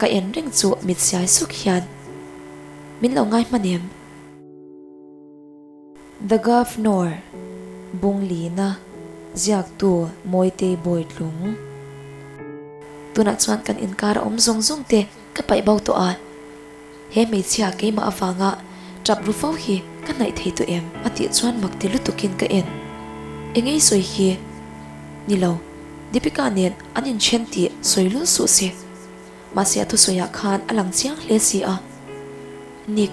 Ka en reng chu mit siai suk hian min lo ngai hman em? The Governor, Bunglina, ziaktu Mawitei Bawitlung. Tunah chuan kan inkar a awm zawng zawng te ka paih bo tawh a, he hmeichhia keimah avanga tap ru fo hi ka hnaih thei tawh em? A tih chuan mak ti lutukin ka en. Engei sawi hi? Ni lo, Deepika nen an inthen tih sawi lul suh se. Mahse a thusawiah khan a lang chiang hle si a. Nick,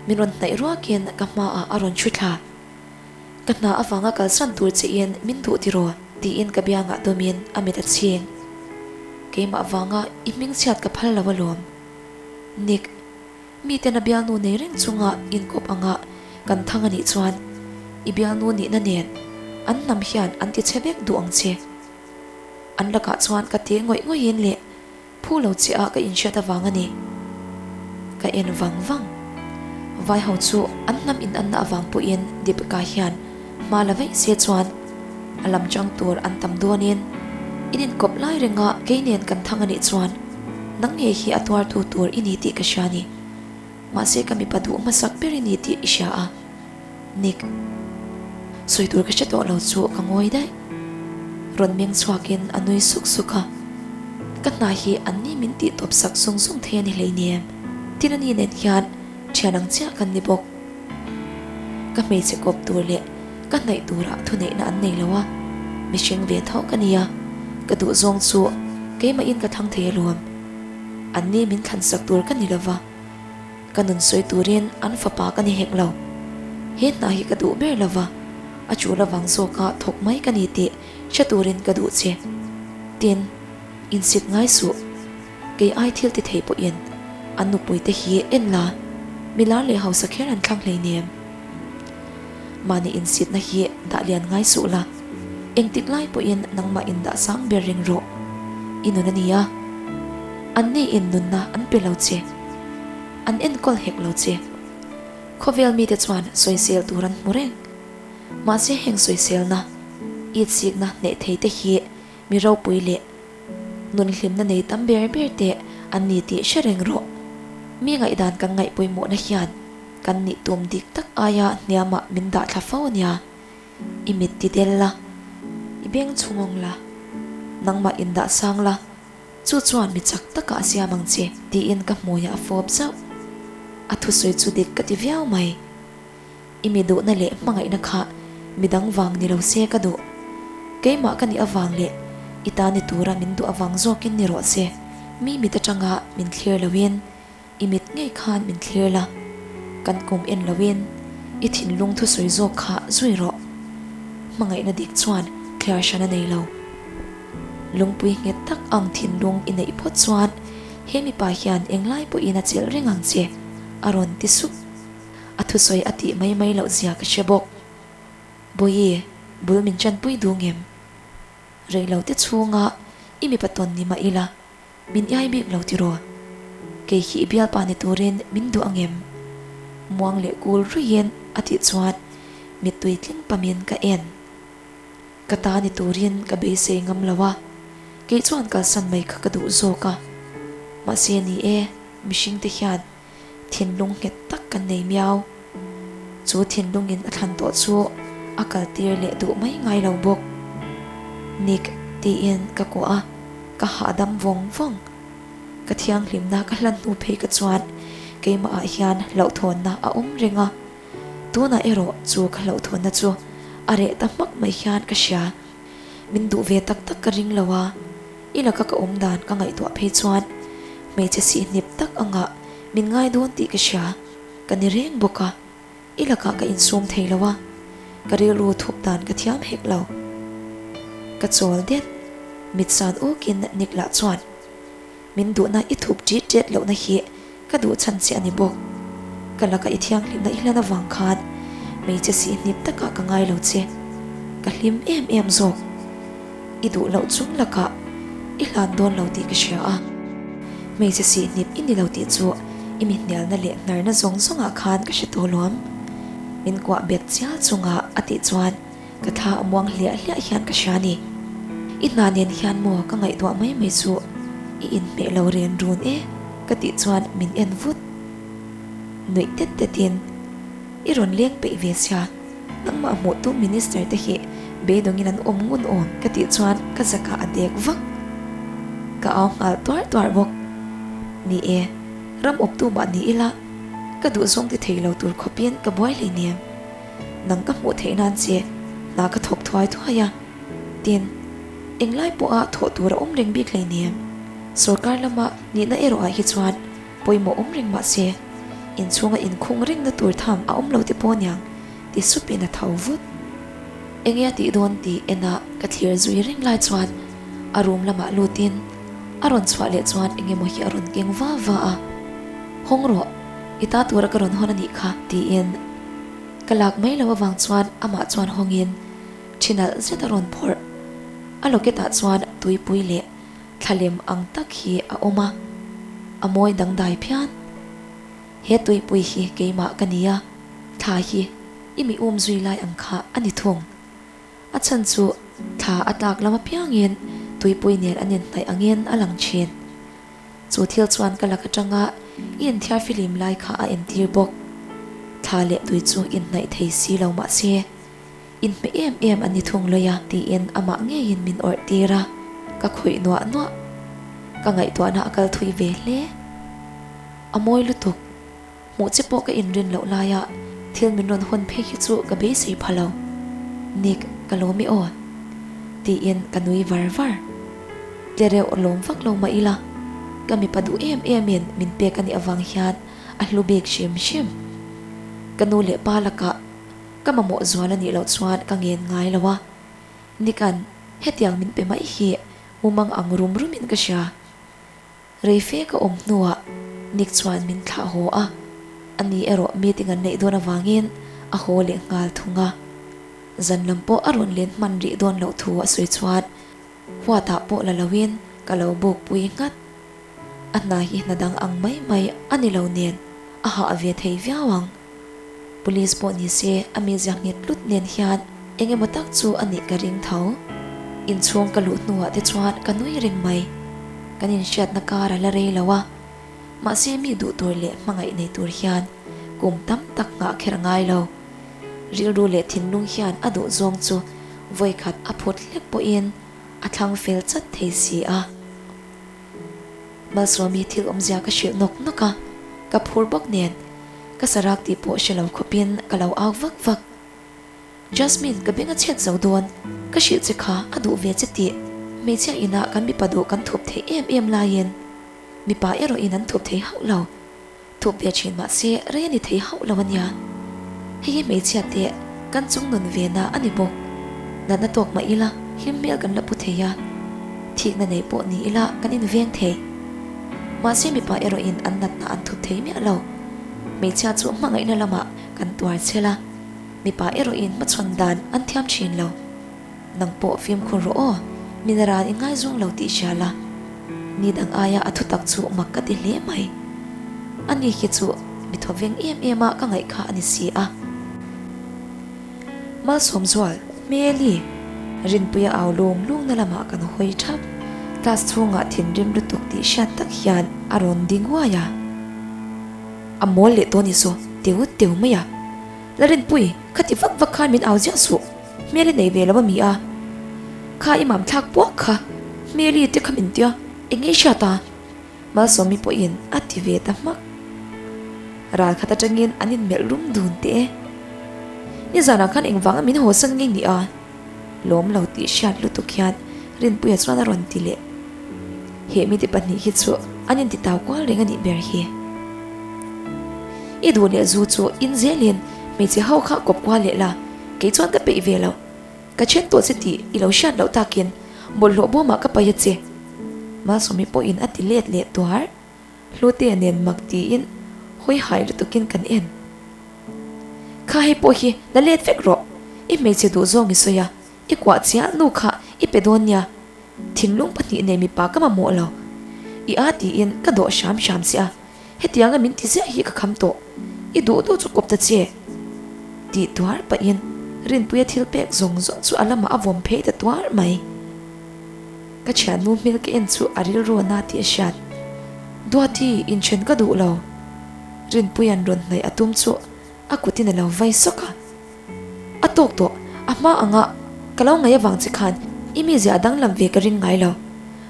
min rawn hnaih ruakin ka hmaah a rawn thu thla. Ka hna avanga kalsan tur che in min duh tiraw? tiin ka biangah dawmin a mit a chhing. Keimah vanga i hmingchhiat ka phal lo alawm. Nick, miten a bialnu nei reng chunga inkawp anga kan thang anih chuan i bialnu nihna nen an hnam hian an ti chhe vek duh ang che. An lakah chuan ka te ngawih ngawihin leh Phu lo che a ka inhriat avang a ni. Ka en vang vang. Vai ho chu an hnam in anna avang pawhin Deepika hian hma la vaih se chuan a lam chang tur an tam dawnin in inkawp lai renga kei nen kan thang a nih chuan nang ngei hi a tuartu tur i ni tih ka hria ni. Mahse ka mipa duh hmasak ber i ni tih i hria a. Nick. Sawi tur ka hre tawh lo chu ka ngawi daih. Rawn meng chhuakin a nui suk suk a. Ka hna hi an ni min tih tawp sak zung zung thei a ni hleinem. Tin a ni nen hian thian ang chiah kan ni bawk. Ka hmeichhe kawp tur leh ka hnaih turah thuneihna an nei lo a, mihring ve tho ka nia, ka duh zawng chu keimahin ka thlang thei alawm. An ni min thlan sak tur ka ni lova. Ka nun sawi turin an fapa ka ni hek lo. He hna hi ka duh ber lova, a chul avang zawka thawk mai ka ni tih hre turin ka duh che. Tin, insit ngai suh. Kei ai thil ti thei pawhin an nupuite hi en la, milar leh hausa kher an thlang hleinem. Mahni insitna hi dah lian ngai suh la, engtik lai pawhin nangmah indah sang ber reng rawh. I nun a nia. An ni in nunna an pe lo che. An enkawl hek lo che. Khawvel mite chuan sawisel tur an hmu reng. Mahse heng sawiselna, itsikna hneh thei te hi mi ropui leh nun hlimna nei tam ber ber te an ni tih hre reng rawh. Mi ngaihdan kan ngaihpawimawhna hian Kan nih tum dik tak aia hniamah min dah thla fo ania. I mit ti del la, i beng chhungawng la, nangmah indah sang la, chu chuan mi chak takah a siam ang che tiin ka hmuiah a fawp zauh. A thusawi chu dik ka ti viau mai. I mi duhna leh hmangaihna kha midang vang ni lo se ka duh. Keimah ka nih avang leh i ta ni tura min duh avang zawkin ni rawh se. Mi mit atanga min thlir loin I mit ngei khan min thlir la, kan kum en loin i thinlung thusawi zawk kha zui rawh. Hmangaihna dik chuan thliar hran a nei lo. Lungpui nghet tak ang thinlung i neih phawt chuan he mipa hian englai pawhin a chelh reng ang che, a rawn ti sup. A thusawi a tih mai mai loh zia ka hre bawk. Bawihi, bul min chanpui dung em? Reilote chhunga i mipa tawn ni mah ila, Min iai bik lo tiraw? Kei hi i bialpa ni turin min duh angem? Muang leh kul ruiin a tih chuan mittui tling pamin ka en. Ka ta ni turin ka beisei ngam lo a, kei chuan kalsan mai kha ka duh zawk a. Mahse ni e, mihringte hian thinlung nghet tak kan nei miau. Chu thinlungin a thlan tawh chu a kaltir leh duh mai ngai lo bawk. Nick tiin ka kuah a, ka hahdam vawng vawng. Ka thianghlimna ka hlan hnu phei ka chuan keimahah hian hlauhthawnna a awm reng a, tunah erawh chu ka hlauhthawnna chu a reh ta hmak mai hian ka hria. Min duh ve tak tak ka ring lo a, i laka ka awm dan ka ngaihtuah phei chuan hmeichhe sihhnip tak angah min ngai dawn tih ka hria. Ka ni reng bawk a, i lakah ka insum thei lo a, ka rilru thup dan ka thiam hek lo. Ka chawl det, mit san awkin Nick lah chuan min duhna i thup ṭit ṭet lohna hi ka duh chhan che a ni bawk. Ka laka i thianghlimna i hlan avang khan hmeichhe sihhnip takah ka ngai lo che. Ka hlim em em zawk. I duh loh chung lakah i hlan dawn lo tih ka hria a. Hmeichhe sihhnip i ni lo tih chu i mi hnialna leh hnarna zawng zawngah khan ka hre tawh luam. Min kuah bet chial chunga a tih chuan ka thla a muang hliah hliah hian ka hria a ni. I hna nen hian maw ka ngaihtuah mai mai chu i inhmeh lo ren run e. Ka tih chuan min en vut. Nuih tet tetin, I rawn leng peih ve sia, nangmah hmuh tu minister te hi beidawngin an awm ngun awm ka tih chuan ka zakah a dek vak. Ka au nghal tuar tuar bawk. Ni e, ram awptu mah ni ila, ka duhzawng ti thei lo tur khawpin ka buai hleinem. Nang ka hmuh theih nan che hna ka thawk thuai thuai a. Tin, englai pawha thawh tur a awm reng bik hleinem. Sorkar lama nihna erawh ah hi chuan pawimawh awm reng mah se, inchhunga inkhung rengna tur tham a awm lo te pawh aniang ti supin a tho vut. Enge a tih dawn tih enah ka thlir zui reng lai chuan a room lamah lutin a rawn chhuah leh chuan engemaw hi a rawn keng va va a, Hawng rawh, i ta tura ka rawn hawn a nih kha tiin ka lak mai loh avang chuan amah chuan hawngin thinalh zet a rawn phawrh. A locket ah chuan tuipui leh Thlalem ang tak hi a awm a, a mawi dangdai phian. He tuipui hi keimah ka ni a, thla hi i mi um zui lai ang kha a ni thung. A chhan chu thla a tlak lam apiangin tuipui nen an inhnaih angin a lang thin. Chu thil chuan ka lak atanga i inthiar filim lai kha a entir bawk. Thla leh tui chu inhnaih thei si lo mahse, Inhmeh em em a ni thung lawih a tiin amah ngeiin min awrh tir a, ka khawih nuah nuah. Ka ngaihtuahna a kal thui ve hle. A mawi lutuk. Hmuh che pawh ka inrin loh laia thil min rawn hawn phei hi chu ka beisei pha lo. Nick, ka lawm i aw. Tiin ka nui var var. Tle reuh lawm vak lo mah ila, ka mipa duh em emin min pek a nih avang hian a hlu bik hrim hrim. Ka nu leh pa lakah Ka mamawh zual a nih loh chuan ka ngen ngai lo a, Nick-a'n hetiang min pe mai hi mumang ang rum rumin ka hria. Rei fe ka awm hnuah Nick chuan min thlah haw a, ani erawh meeting an neih dawn avangin a haw leh nghal thung a. Zan lam pawh a rawn len hman rih dawn loh thu a sawi chuan huatah pawh la loin ka lo buk pui nghat. A hna hi hna dang ang mai mai a ni lo nen a hah ve thei viau ang. Police pawh ni se a mizia nghet tlut nen hian eng emaw tak chu a nih ka ring tho. Inchhung ka luh hnuah te chuan ka nui reng mai. Kan inhriatna kar a la rei lo a, mahse mi duh tur leh hmangaih nei tur hian kum tam tak nghah kher a ngai lo. Rilru leh thinlung hian a duh zawng chu vawikhat a phut hlek pawhin a thlang fel chat thei si a. Malsawmi thil awmzia ka hrilh nawk nawk a, ka phur bawk nen ka sarak tih pawh hre lo khawpin ka lo au vak vak. Jasmine ka beng a chhiat zo dawn, ka hrilh che kha a duh ve che tih hmeichhia inah kan mipa duh kan thup theih em em laiin mipa erawhin an thup thei hauh lo. Thup ve thin mahse rei a ni thei hauh lo a nia. Hei hi hmeichhia te kan chung nun ve na a ni bawk. Natna tawk mah ila hlim hmel kan la pu thei a, thikna nei pawh ni ila kan inveng thei. Mahse mipa erawhin an natna an thup thei miah lo. Hmeichhia chu hmangaihna lamah kan tuar chhel a, mipa erawhin hmachhawn dan an thiam thin lo. Nang pawh fimkhur rawh aw, min ran i ngaizawng lo tih hria la. Ni dang aia a thutak chu mak ka ti hle mai. Ani hi chu mi thawveng em em a ka ngaih kha a ni si a. Malsawmzual, Hmeli! Rinpuia au lung lungna lamah kan hawi thap. Class chhungah thinrim lutuk tih hriat tak hian a rawn ding uai a. A mawl leh tawh a ni saw, teu teu mai a. La Rinpui, khati vak vak khan min au ziah suh. Hmel i nei ve lo a mi a? Kha i mam thlak puak kha Hmeli te kha min tia eng nge i hriat a? Malsawmi pawhin a ti ve ta hmak. Ral khat atangin an inmelh rum dun teh e. Nizanah khan engvanga min hawsan nge ni a? Lawm lo tih hriat lutuk hian Rinpuia chuan a rawn ti leh. He mite pahnih hi chu an inti tau kual reng a nih ber hi. I duh leh zu chu in zelin hmeichhe ho kha kawp kual leh la. Kei chuan ka peih ve lo. Ka then tawh che tih i lo hriat loh takin bawlhhlawh bawmah ka paih a che. Malsawmi pawhin a ti let leh tuar. Hlutea nen mak tiin hawi hai lutukin kan en. Kha hei pawh hi la let vek rawh. I hmeichhe duh zawng i sawi a, i kuah chiah nu kha i pe dawn nia. Thinlung pahnih nei mipa ka mamawh lo. I a tiin ka dawh hram hram che a. Hetianga min ti ziah hi ka kham tawh, i duh duh chu kawp ta che. Tih tuar pahin Rinpuia thil pek zawng zawng chu a lamah a vawm phei ta tuar mai. Ka thiannu hmel ka en chu a rilru a na tih a hriat. Duati, inthen ka duh lo. Rinpuia'n rawn hnaih a tum chu a kutin a lo vai sawk a. A tawk tawh, a hma anga ka lo ngaih avang che khan i mizia a danglam ve ka ring ngai lo.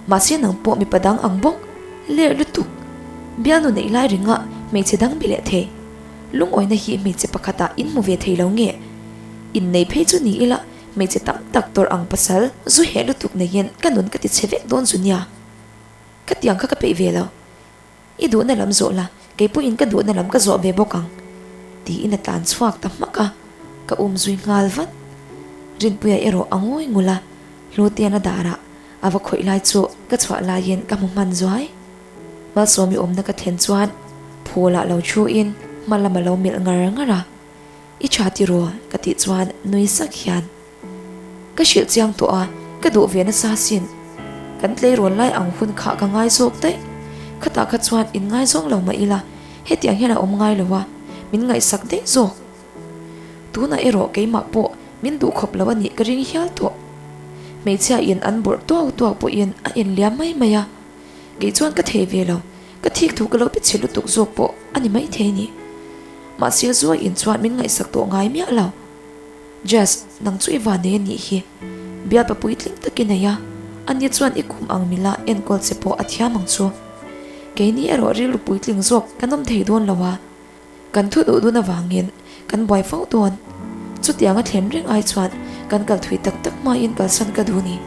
Mahse nang pawh mipa dang ang bawk, ler lutuk. Bialnu neih lai ringa hmeichhe dang bi leh thei. Lungawina hi hmeichhe pakhatah in hmu ve thei lo nge? Innei phei chu ni ila hmeichhe tam tak tawrh ang pasal zu heh lutuk neiin ka nun ka ti chhe vek dawn zu nia. Ka tiang kha ka peih ve lo. I duhna lam zawh la, kei pawhin ka duhna lam ka zawh ve bawk ang, tiin a tlan chhuak ta hmak a, ka um zui nghal vat. Rinpuia erawh a ngawi ngul a, Hlutian a darah a va khawih lai chu ka chhuah laiin ka hmu hman zuai. Malsawmi awmna ka thlen chuan phulah lo thuin hma lam a lo melh ngar ngar a, I tha tiraw? ka tih chuan nui sak hian. Ka hrilh chiang tawh a, ka duh ve nasa sin. Kan tleirawl lai ang hun kha ka ngai zawk daih. Khatah kha chuan in ngaizawng lo mah ila, hetiang hian a awm ngai lo a, min ngaihsak daih zawk. Tunah erawh keimah pawh min duh khawp lo a nih ka ring hial tawh. Hmeichhia in an bawrh tuau tuau pawhin a enliam mai mai a, kei chuan ka thei ve lo, ka thik thu ka lo pe chhe lutuk zawk pawh a ni maithei ni. Mahse Zuai in chuan min ngaihsak tawh ngai miah lo. Jazz, nang chu i van nei a nih hi. Bialpa puitling tak i nei a, ani chuan i kum ang mila enkawl che pawh a thiam ang chu. Keini erawh rilru puitling zawk kan awm thei dawn lo a, kan thu duh dun avangin kan buai fo dawn. Chutianga thlen reng ai chuan kan kal thui tak tak hmain kalsan ka duh ni.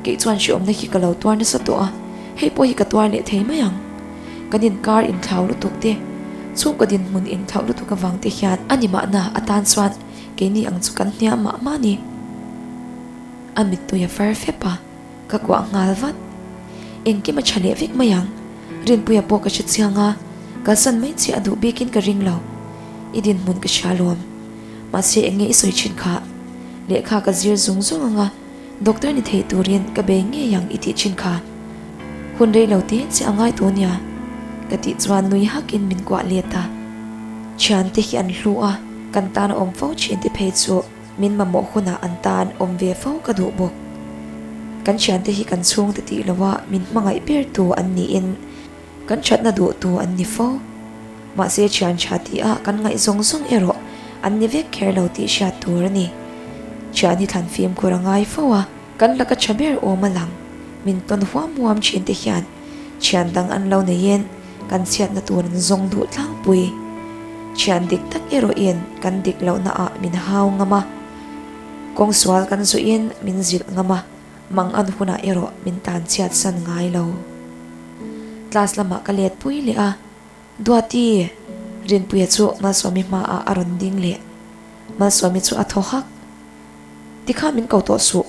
Kei chuan hriawmna hi ka lo tuar nasa tawh a, hei pawh hi ka tuar leh thei mai ang. Kan inkar inthlau lutuk te, chhungkaw dinhmun inthlauh lutuk avang te hian a ni mahna atan chuan keini ang chu kan hniam mah mah ni. A mittui a far fep a, ka kuah nghal vat. Engkim a tha leh vek mai ang, Rinpuia pawh ka hre chiang a, kalsan mai che a duh bikin ka ring lo. I dinhmun ka hria lawm. Mahse eng nge i sawi thin kha? Lehkha ka zir zung zung ang a. Doctor ni thei turin ka bei ngei ang i tih thin kha. Hun rei lo te che a ngai tawh nia ka tih chuan nui hakin min kuah let a. Thiante hi an hlu a, kan tan a awm fo thin te phei chu min mamawh hunah an tan awm ve fo ka duh bawk. Kan thiante hi kan chhungte tih loha min hmangaih ber tu an niin Kan thatna duhtu an ni fo. Mahse thian tha tih a kan ngaih zawng zawng erawh an ni vek kher lo tih hriat tur a ni. Thian hi thlan fimkhur a ngai fo a, kan laka tha ber awm a lang. Min tawn huam huam thin te hian thian dang an lo neiin kan chhiatna tur an zawng duh tlangpui. Thian dik tak erawhin kan dik lohna ah min hau ngam a, kawng sual kan zuihin min zilh ngam a. Mang an hunah erawh min tan chhiat san ngai lo. Class lamah ka let pui leh a, Duati! Rinpuia chu Malsawmi hmaah a rawn ding leh. Malsawmi chu a thaw hak. Tikhan min ko tawh suh,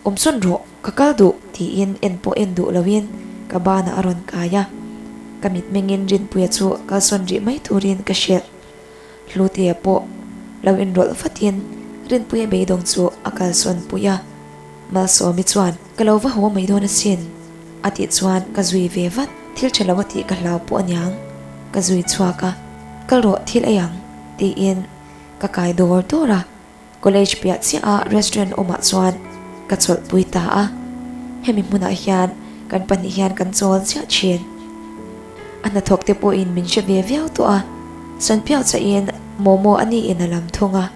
awm sawn rawh, ka kal duh tiin en pawh en duh loin ka banah a rawn kai a. Ka mitmengin Rinpuia chu kalsawn rih mai turin ka hrilh. Hlutea pawh lo inrawlh vatin Rinpuia beidawng chu a kalsawn pui a. Malsawmi chuan, Ka lo va haw mai dawn asin, a tih chuan ka zui ve vat. Thil tha lo a tih ka hlau pawh aniang. Ka zui chhuak a, Kal rawh thil ei ang, tiin ka kai dawr dawr a. College piah chiah a restaurant awmah chuan ka chawlhpui ta a. Hemi hmunah hian kan pahnih hian kan chawl chiah thin. A hnathawk te pawhin min hre ve viau tawh a, Sanpiau chahin momo a niin a lam thung a.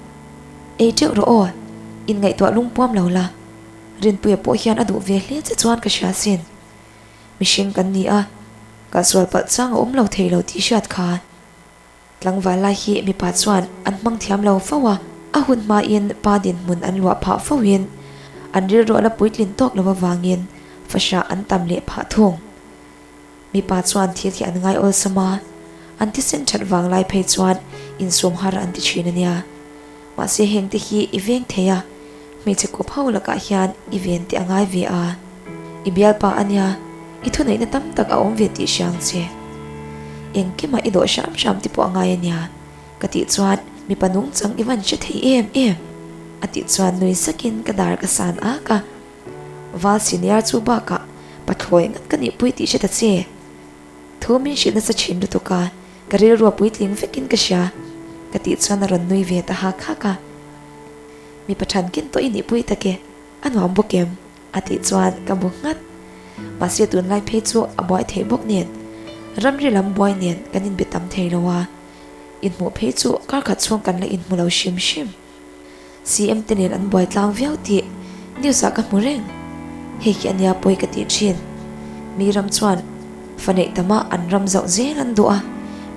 Ei teuh rawh aw, inngaihtuah lungpuam lo la. Rinpuia pawh hian a duh ve hle che chuan ka hria sin. Mihring kan ni a, kalsual palh chang a awm lo thei lo tih hriat kha. Tlangval lai hi mipa chuan an hmang thiam lo fo a, a hun hmain pa dinhmun an luah phah foin an rilru a la puitlin tawk lo avangin fahrah an tam leh phah thung. Mipa chuan thil hi an ngai awlsam a, an thisen that vang lai phei chuan insum har an ti thin a nia. Mahse heng te hi i veng thei a, hmeichhe kawp ho lakah hian i ven te a ngai ve a. I bialpa a nia, i thuneihna tam tak a awm ve tih hria ang che. Engkimah i dawh hram hram te pawh a ngai a nia, ka tih chuan mipa nungchang i van hre thei em em, a tih chuan nui sakin ka dar ka san ak a. Val senior chu bakah pathlawi ngat ka nihpui tih hre ta che. Thu min hrilh nasa thin lutuk a, ka rilru a puitling vekin ka hria, ka tih chuan a rawn nui ve ta hak hak a. Mipa thankin tawh i nihpui tak e, a nuam bawk em? a tih chuan ka bu nghat. Mahse tunlai phei chu a buai theih bawk nen. Ramri lam buai nen kan inbe tam thei lo a, inhmuh phei chu kar khat chhung kan la inhmu lo hrim hrim. CM te nen an buai tlang viau tih news ah ka hmu reng. Hei hi ania pawi ka tih thin. Mi ram chuan fa neih tam ah an ram zauh zel an duh a,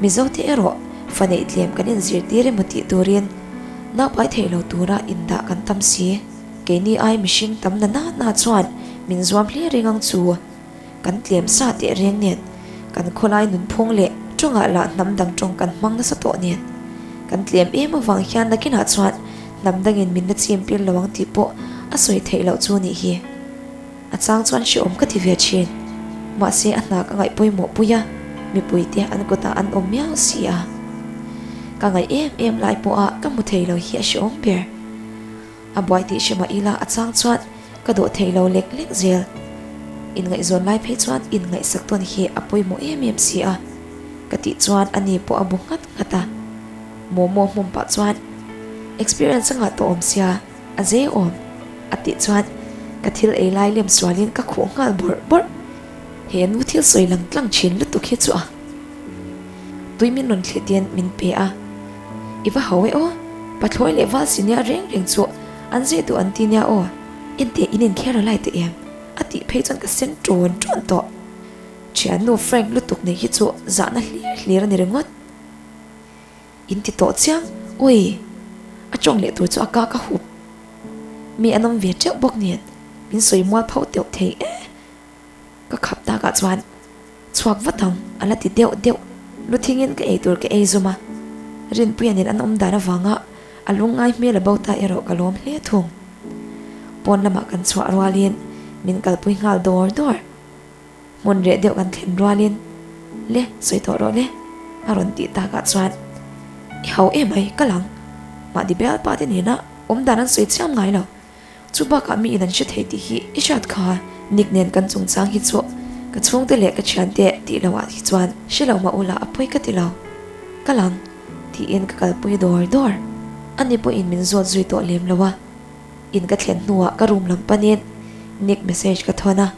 Mizo te erawh fa neih tlem kan inzirtir emaw tih turin naupai theih lo tura indah kan tam si. Keini ai mihring tam na na na chuan min zuam hle reng ang chu. Kan tlem sa teh reng nen, kan khawlai nunphung leh tawngah lah hnam dang tawng kan hmang nasa tawh nen. Kan tlem em avang hian nakinah chuan hnam dangin min la chim pil lo ang tih pawh a sawi theih loh chu nih hi. A chang chuan hrehawm ka ti ve thin. Mahse a hna ka ngaih pawimawh pui a, mipuite an kutah an awm miau si a. Ka ngaih em em lai pawha ka hmu thei lo hi a hrehawm ber. A buai tih hre mah ila a chang chuan ka dawh thei lo lek lek zel. Inngaihzawn lai phei chuan inngaihsak tawn hi a pawimawh em em si a, ka tih chuan a ni pawh a bu nghat nghat a. Momo hmum pah chuan experience a ngah tawh awm sia, a zei awm, a tih chuan ka thil ei lai lem sualin ka khuh nghal bawrh bawrh. He nu thil sawi lang tlang thin lutuk hi chu a tui min rawn thlit in min pe a, I va hau e aw, pathlawi leh val si nia reng reng chu an zeh duh an ti nia aw, enteh in inkher a lai teh em? a tih phei chuan ka sen ṭawn ṭawn tawh. Ṭhiannu Frank lutuk nei hi chu zahna hlir hlir a ni ringawt. In ti tawh chiang, ui! A ṭawng leh tur chu a ka ka hup. Mi an awm ve ṭeuh bawk nen min sawi mual pho teuh thei e. Ka khap takah chuan chhuak vat ang a la ti deuh deuh. Lu thingin ka ei tur ka ei zum a, Rinpuia nen an awm dan avanga a lungngai hmel a bo ta erawh ka lawm hle thung. Pawn lamah kan chhuah rualin min kalpui nghal dawr dawr. Hmun reh deuh kan thlen rualin le sawi tawh rawh le a rawn tih takah chuan i hau em ai ka lang. Mahni bialpa te nena awm dan an sawi chiam ngai lo. Chu bakah mi in an hre thei tih hi i hriat kha. Nick nen kan chungchang hi chu ka chhungte leh ka thiante tih loh ah hi chuan hre lo mah ula a pawi ka ti lo. Ka lang tiin ka kalpui dawr dawr. Ani pawhin min zawt zui tawh lem lo a. In ka thlen hnuah ka room lam panin Nick message ka thawn a.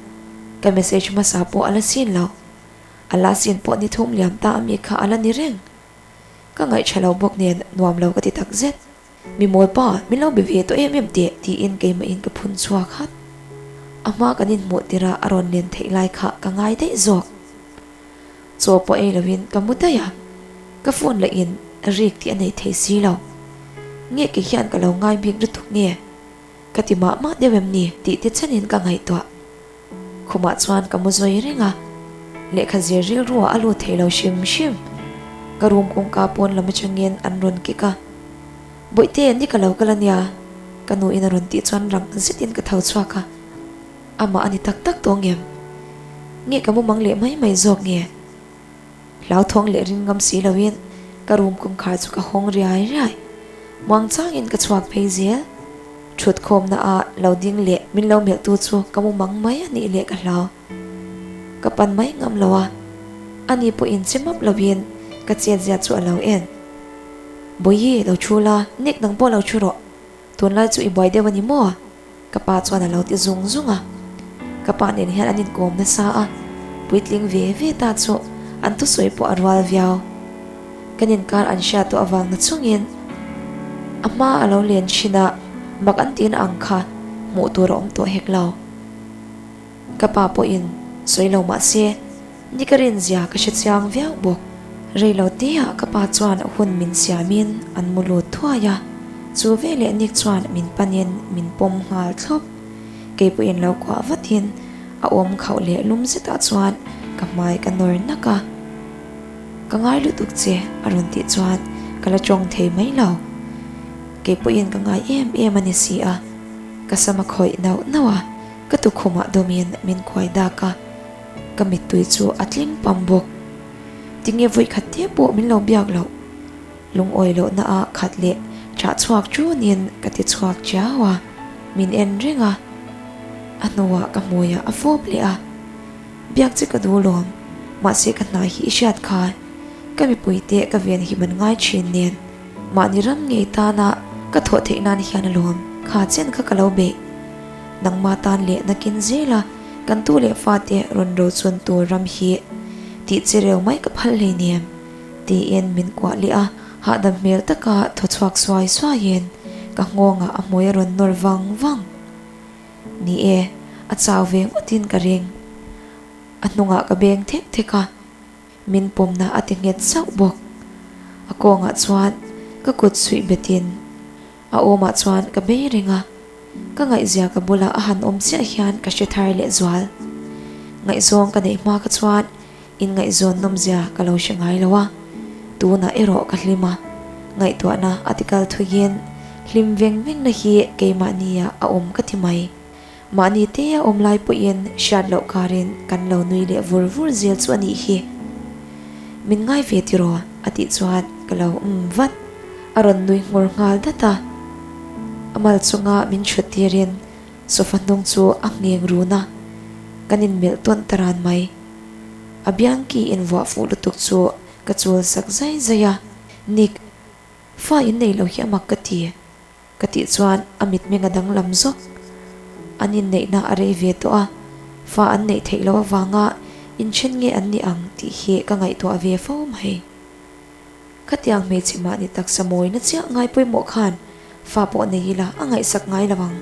Ka message hmasa pawh a la sin lo. A la sin pawh ni thum liam ta ami kha a la ni reng. Ka ngaihṭha lo bawk nen nuam lo ka ti takzet. Mi mawl pa, min lo be ve tawh em em teh, tiin keimahin ka phun chhuak hat. A hma kan inhmuh tirh a a rawn len theih lai kha ka ngai daih zawk. Chaw pawh ei loin ka mu daih a, ka phone lahin rik tih a nei thei si lo. Nge kei hian ka lo ngai bik lutuk nge? Ka ti mah mah deuh em ni tih te chenin ka ngaihtuah. Khumah chuan ka mu zawi reng a, lehkha zir rilruah a lut thei lo hrim hrim. Ka room kawngka pawn lam atangin an rawn kik a, Bawihte, ni ka lo kal a nia, ka nuin a rawn tih chuan rang zetin ka tho chhuak a, amah a ni tak tak tawh ngem? Nge ka mumang leh mai mai zawk nge? Hlauthawng leh ring ngam si loin ka room kawngkhar chu ka hawng riai riai. Muang changin ka chhuak phei zel. Thut khawmna ah lo ding leh min lo melh tu chu ka mu mang mai a nih leh ka hlau. Ka pan mai ngam lo a, ani pawh in che map loin ka chet zia chu a lo en. Bawihi lo thu la, Nick nang pawh lo thu rawh. Tunlai chu i buai deuh a ni maw? Ka pa chuan a lo ti zung zung a. Ka pa nen hian an inkawm nasa a, puitling ve ve ta chu an thusawi pawh a rual viau. Kan inkar an hriat tawh avang na chungin a hma a lo len thin a, mak an tihna ang kha hmuh tur a awm tawh hek lo. Ka pa pawhin sawi lo mah se, ni ka rinzia ka hre chiang viau bawk. Rei lo teah ka pa chuan hun min siamin an mu lut thuai a, chu veleh Nick chuan min panin min pawm nghal thlawp. Kei pawhin lo kuah vatin a awm khauh leh lum zetah chuan ka hmai ka nawr nak a. Ka ngai lutuk che a rawn tih chuan ka la tawng thei mai lo. Kei pawhin ka ngai em em a ni si a, ka sam a khawih nauh nauh a, ka tukhumah dawmin min kuai dak a, ka mittui chu a tling pam bawk. Tinge vawikhat te pawh min lo biak loh? Lungawi lohna a khat leh chah chhuak ṭunin ka ti chhuak chiau a, min en reng a, a hnuah ka hmuiah a fawp leh a. Biak che ka duh lawm, mahse ka hna hi i hriat kha, ka mipuite ka ven hi man ngai thin nen, mahni ram ngei tana ka thawh theih nan hian alawm, kha chen kha ka lo beih. Nangma tan leh nakin zela kan tu leh fate rawn rochun tur ram hi. Tih che reu mai ka phal hleinem, tiin min kuah leh a, hahdam hmel taka thaw chhuak suai suaiin ka nghawngah a hmui a rawn nawr vang vang. Ni e, a chau ve ngawtin ka ring. A hnungah ka beng thek thek a, min pawmna a ti nghet sauh bawk. A kawngah chuan ka kut suih betin a awmah chuan ka bei reng a, ka ngaihzia ka bulah a han awm chiah hian ka hre thar leh zual. Ngaihzawng ka neih hma kha chuan inngaihzawn nawmzia ka lo hre ngai lo a, tunah erawh ka hlim a, ngaihtuahna a tikal thuiin hlim veng vengna hi keimahnia a awm ka ti mai. Mahni te a awm lai pawhin hriat loh karin kan lo nui leh vur vur zel chu a nih hi. Min ngai ve tiraw? a tih chuan ka lo um vat. A rawn nui nghur nghal dat a. A mal chunga min chhut tirin sofa hnung chu a ngheng run a, kan inmelh tawn ta ran mai. A biangki invuah fuh lutuk chu ka chul sak zai zai a, Nick, fa in nei lo hi a mak ka ti. Ka tih chuan a mitmeng a danglam zawk. An inneihna a rei ve tawh a, fa an neih theih loh avanga inthen nge an ni ang tih hi ka ngaihtuah ve fo mai. Khatiang hmeichhe mahni taksa mawina chiah ngai pawimawh khan fa pawh nei ila a ngaihsak ngai lo ang.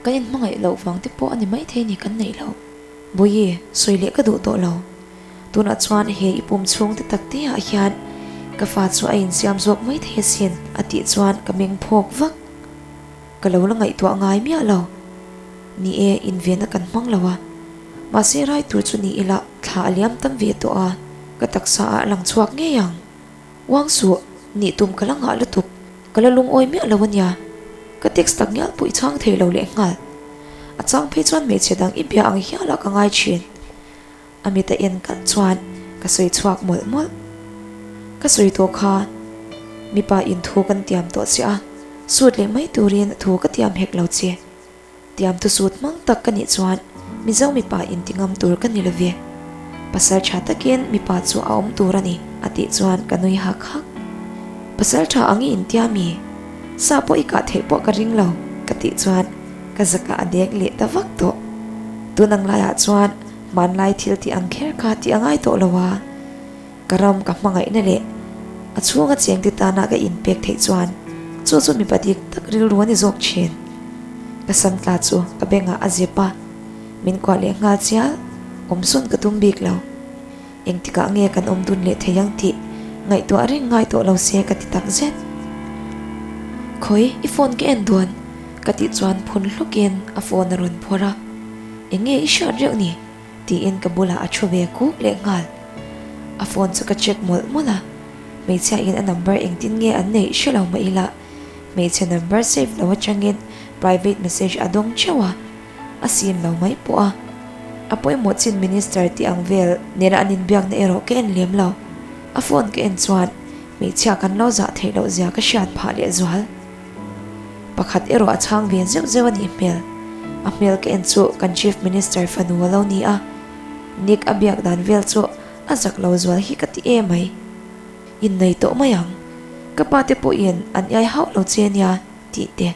Kan inhmangaih loh vang te pawh a ni maithei ni kan neih loh. Bawihi, sawi leh ka duh tawh lo. Tunah chuan he i pum chhung te tak te ah hian ka fa chu a insiam zawk mai thei asin a tih chuan ka meng phawk vak. Ka lo la ngaihtuah ngai miah lo. Ni e, invenna kan hmang lo a. Mahse rai tur chu ni ila thla a liam tam ve tawh a, ka taksa ah a lang chhuak ngei ang. Uang suh, nih tum ka la ngah lutuk, ka la lungawi miah lo ania. Ka text tak ngial pawh i chhang thei lo lehnghal. A chang phei chuan hmeichhe dang i bia ang hialah ka ngai thin. A mit a en kalh chuan ka sawi chhuak mawlh mawlh. Ka sawi tawh kha mipa in thu kan tiam tawh che a, sut leh mai turin thu ka tiam hek lo che. Tiam thu sut hmang tak ka nih chuan Mizo mipa in ti ngam tur ka ni lo ve. Pasal tha takin mipa chu a awm tur a ni a tih chuan ka nui hak hak. Pasal tha ang i intia mi? Sa pawh i kah theih pawh ka ring lo ka tih chuan ka zakah a dek leh ta vak tawh. Tun ang laiah chuan Hmanlai thil tih ang kher kha tih a ngai tawh lo a, ka ram ka hmangaihna leh a chhunga cheng te tana ka inpek theih chuan chu chu mipa dik tak rilru a ni zawk thin. Ka sam tla chu ka bengah a zep a, min kuah leh nghal chial, awmsawn ka tum bik lo. Engtikah nge kan awm dun leh thei ang tih ngaihtuah reng ngai tawh lo se ka ti tak zet. Khawi i phone ka en dawn ka tih chuan phun hlukin a phone a rawn phawrh a. Eng nge i hriat reuh ni? tiin ka bulah a thu ve kuk leh nghal. A phone chu ka check mawlh mawlh a, hmeichhia in a number engtin nge an neih hre lo mah ila, hmeichhe number save lo atangin private message a dawng theuh a, a sim lo mai pawh a. A pawimawh chin minister tih ang vel nena an inbiakna erawh ka en lem lo. A phone ka en chuan hmeichhia kan lo zah theih loh zia ka hriat phah leh zual. Pakhat erawh a chhang ve zeuh zeuh a nih hmel. A hmel ka en chu kan Chief Minister fanu a lo ni a. Nick a biak dan vel chu a zak lo zual hi ka ti em mai. Innei tawh mai ang. Ka pa te pawhin an iai hauh lo che nia tih te.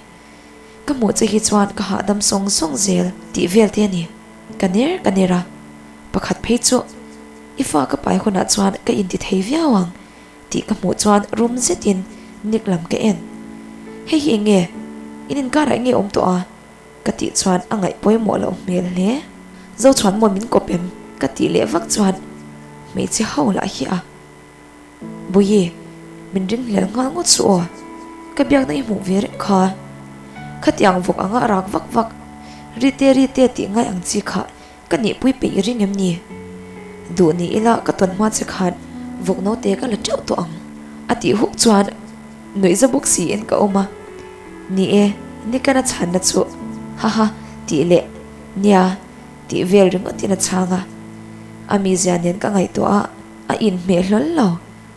Ka hmuh che hi chuan ka hahdam sawng sawng zel tih vel te a ni. Ka ner ka ner a. Pakhat phei chu i fa ka pai hunah chuan ka inti thei viau ang. Tih ka hmuh chuan rum zetin Nick lam ka en. Hei hi eng nge? In inkarah eng nge awm tawh a? Ka tih chuan a ngaih pawimawh loh hmel hle. Zochhuan maw min kawp em? Ka tih leh vak chuan hmeichhe ho lah hi a. Bawihi, min ring hlel nghal ngawt suh aw. Ka biakna i hmuh ve reng kha. Khatiang vawk anga a rak vak vak. Rite rite tih ngai ang chi kha Ka nihpui peih i ring em ni? Duh ni ila ka tawn hma che khan vawk naute ka la teuh tawh ang a tih huk chuan nuihza bawk siin ka awm a. Ni e, Nikan a chhanna chu haha tih leh nia tih vel ringawtin a chhang a. A mizia nen ka ngaihtuah a, a inhmeh hlawl lo,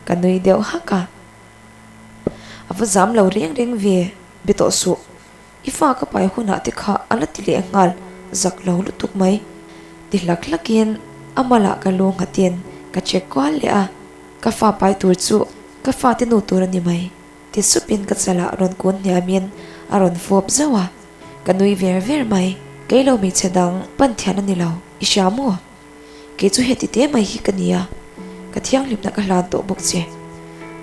ka nui deuh hak a. A va zam lo reng reng ve, be tawh suh. I fa ka pai hunah te kha a la ti leh nghal zak lo lutuk mai. Ti hlak hlakin a malah ka lu nghatin ka check kual leh a, ka fa pai tur chu ka fate nu tur a ni mai. Ti supin ka chalah rawn kun hniamin a rawn fawp zauh a, ka nui ver ver mai. Kei lo hmeichhe dang pan thian a ni lo, i hria maw? Kei chu heti te mai hi ka nia. Ka thianghlimna ka hlan tawh bawk che.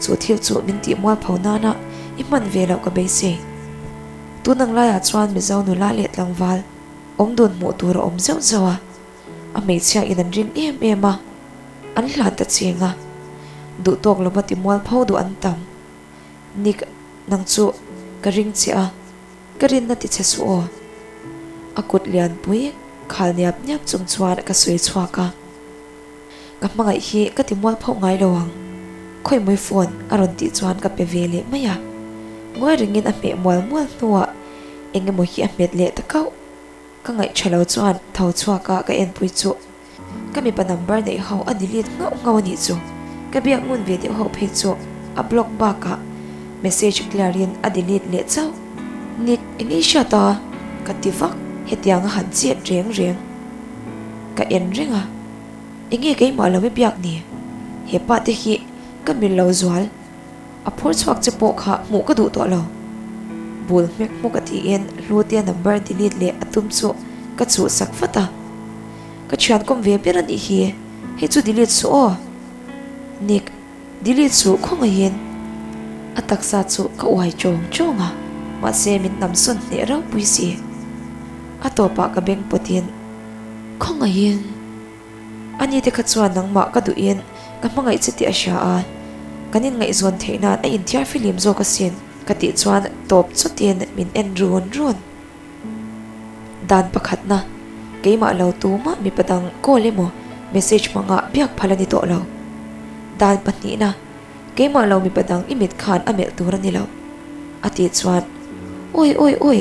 Chu thil chu min tih mualpho nana i hman ve loh ka beisei. Tun ang laiah chuan Mizo nula leh tlangval awm dun hmuh tur a awm zeuh zeuh a, a hmeichhia in an ring em em a, an hlan ta cheng a, duh tawk lova ti mualpho duh an tam. Nick, nang chu ka ring che a, ka rinna ti che suh aw. A kut lianpui khal niap niap chung chuan ka sawi chhuak a. Ka hmangaih hi ka ti mual phauh ngai lo ang. Khawihmawi phone a rawn tih chuan ka pe ve leh mai a. Ngawi rengin a hmeh mual mual hnuah eng emaw hi a hmet leh ta kauh. Ka ngaih tha lo chuan tho chhuak a ka enpui chu ka mipa number neih ho a delete nghauh nghauh a nih chu. Ka biak ngun ve deuh ho phei chu a block bakah message clear in a delete leh chauh. Nick eng ei hriat a? Ka ti vak. Hetiang a han chet reng reng. Ka en reng a, enge keimah lo i biak ni? He pa te hi ka mil lo zual, a phur chhuak che pawh kha hmuh ka duh tawh lo. Bul hmek hmuk a tiin Hlutea number delete leh a tum chu ka chuh sak vat a, ka thian kawm ve ber a nih hi, hei chu delete suh aw. Nick. Delete suh khawngaihin a taksa chu ka uai chawng chawng a, mahse min namsawn hneh ropui si. A tawpah ka beng pawtin khawngaihin a ni te kha chuan nangmah ka duhin ka hmangaih che tih a hria a, kan inngaihzawn theih nan a inthiar filim zawk asin ka tih chuan tawp chawtin min en run run. Dan pakhatna, keimah lo tumah mipa dang call emaw message hmangah biak phal a ni tawh lo. Dan pahnihna, keimah lo mipa dang i mit khan a melh tur a ni lo. A tih chuan, Awi awi awi,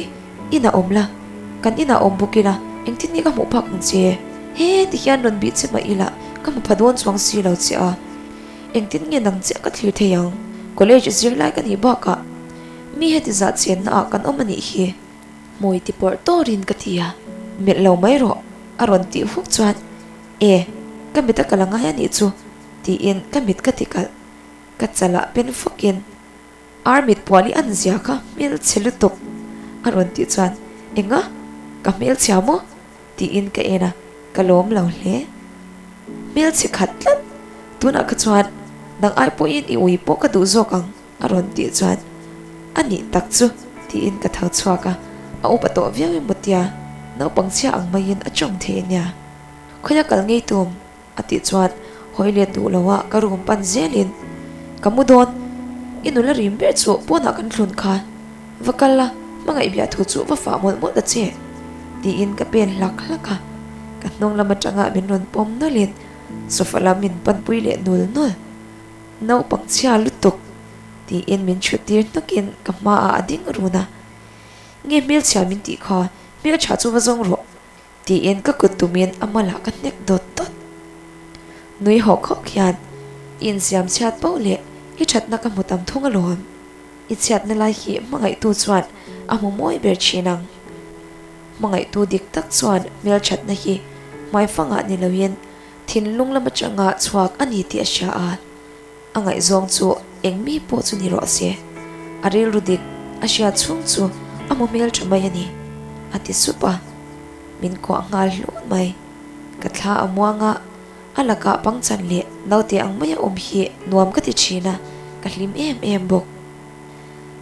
inah awm la, kan inah awm bawk ila, engtin nge ka hmuh phak ang che? He ti hian rawn bih che mah ila ka hmu pha dawn chuang si lo che a, engtin nge nang chiah ka thlir thei ang? College zirlai ka nih bakah Mi heti zah chenna ah kan awm a nih hi, hmui ti pawrh tawrin ka ti a, melh lo mai rawh a rawn tih huk chuan e, ka mit a kal a ngai a nih chu tiin ka mit ka ti kalh, ka chalah pen fawkin ar mit pual i an zia kha hmelchhe lutuk a rawn tih chuan enga ka hmelchhia maw? Tiin ka en a, ka lawm lo hle. Hmelchhe khat tlat, tunah kha chuan nang ai pawhin i ui pawh ka duh zawk ang a rawn tih chuan a nih tak chu tiin ka tho chhuak a, a upa tawh viau emaw tia naupang chhia ang maiin a chawm thei ania. Khawia kal ngei tum? A tih chuan hawi let duh lo a ka room pan zelin ka mu dawn, i nula rim ber chu pawnah kan thlun kha, va kal la hmangaih biah thu chu va fah mawlh mawlh ta che tiin ka pen hlak hlak a, ka hnung lam atanga min rawn pawm nawlhin sofa lam min panpui leh nul nul. Naupang chhia lutuk tiin min chhut tir hnukin ka hmaah a ding run a, Nge hmelchhia min tih kha, hmeltha chu va zawng rawh Tiin ka kut tumin a malah ka hnek dawt dawt. Nui hawk hawk hian i insiam chhiat poh leh i thatna ka hmu tam thung alawm. I chhiatna lai hi hmangaihtu chuan a hmu mawi ber thin ang. Hmangaihtu dik tak chuan hmelthatna hi hmaifangah ni loin thinlung lam atanga chhuak a ni tih a hria a. A ngaihzawng chu eng mi pawh chu ni rawh se, a rilru dik a hriat chhung chu a hmu hmel tha mai a ni, a ti sup a. Min kuah nghal hlun mai. Ka thla a muang a, a lakah pangchan leh naute ang maia awm hi nuam ka ti thin a, ka hlim em em bawk.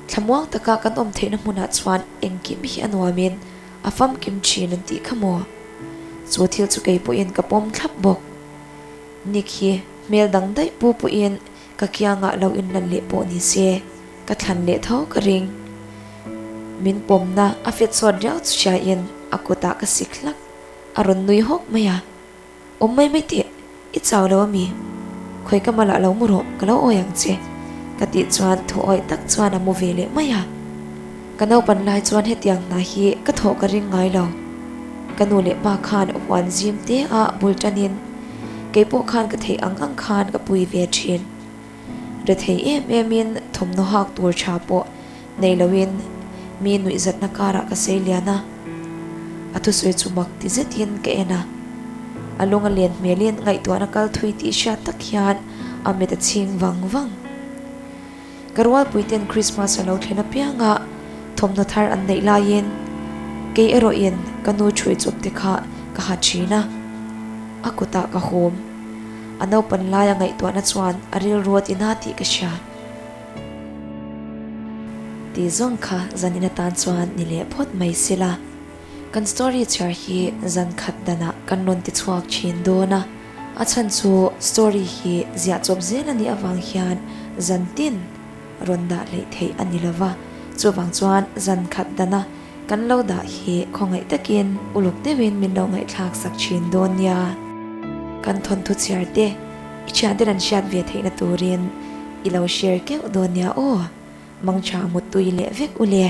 Thlamuang taka kan awm theihna hmunah chuan engkim hi a nuamin a famkim thin an tih kha maw? Chu thil chu kei pawhin ka pawm thlap bawk. Nick hi hmel dang daih pu pawhin ka kiangah lo inlan leh pawh ni se, ka thlan leh tho ka ring. Min pawmna a fet sawt riau chu hriain a kutah ka sik hlak, a rawn nui hawk mai a. Awm mai mai teh, i chau lo ami? Khawi ka malah lo mu rawh, ka lo awi ang che, ka tih chuan thu awih tak chuan a mu ve leh mai a. Ka naupan lai chuan hetiang hna hi ka thawh ka ring ngai lo. Ka nu leh pa khan huan zim te a bul tanin kei pawh khan ka theih ang ang khan ka pui ve thin. Rethei em em in thawmhnaw hak tur tha pawh nei loin mi nuihzatna karah ka sei lian a. A thusawi chu mak ti zetin ka en a. A lung a len hmelin ngaihtuahna kal thui tih hriat tak hian a mit a chhing vang vang. Ka rualpuiten Christmas a lo thlen apianga thawmhnaw thar an neih laiin kei erawhin ka nu chhui chawp te kha ka ha thin a, a kutah ka hum. A naupan laia ngaihtuahna chuan a rilru a tina tih ka hria. Tih zawng kha zanin atan chuan ni leh phawt mai sela. Kan story chhiar hi zan khat danah kan rawn ti chhuak thin dawn a, a chhan chu story hi ziah chawp zel a nih avang hian zan tin rawn dah hleih theih a ni lova, chuvang chuan zan khat dana kan lo dah hi khawngaih takin uluk deuhin min lo ngaihthlak sak thin dawn nia. Kan thawnthu chhiar te i thianten an hriat ve theihna turin i lo share keuh dawn nia aw, mangtha muttui leh vek u le.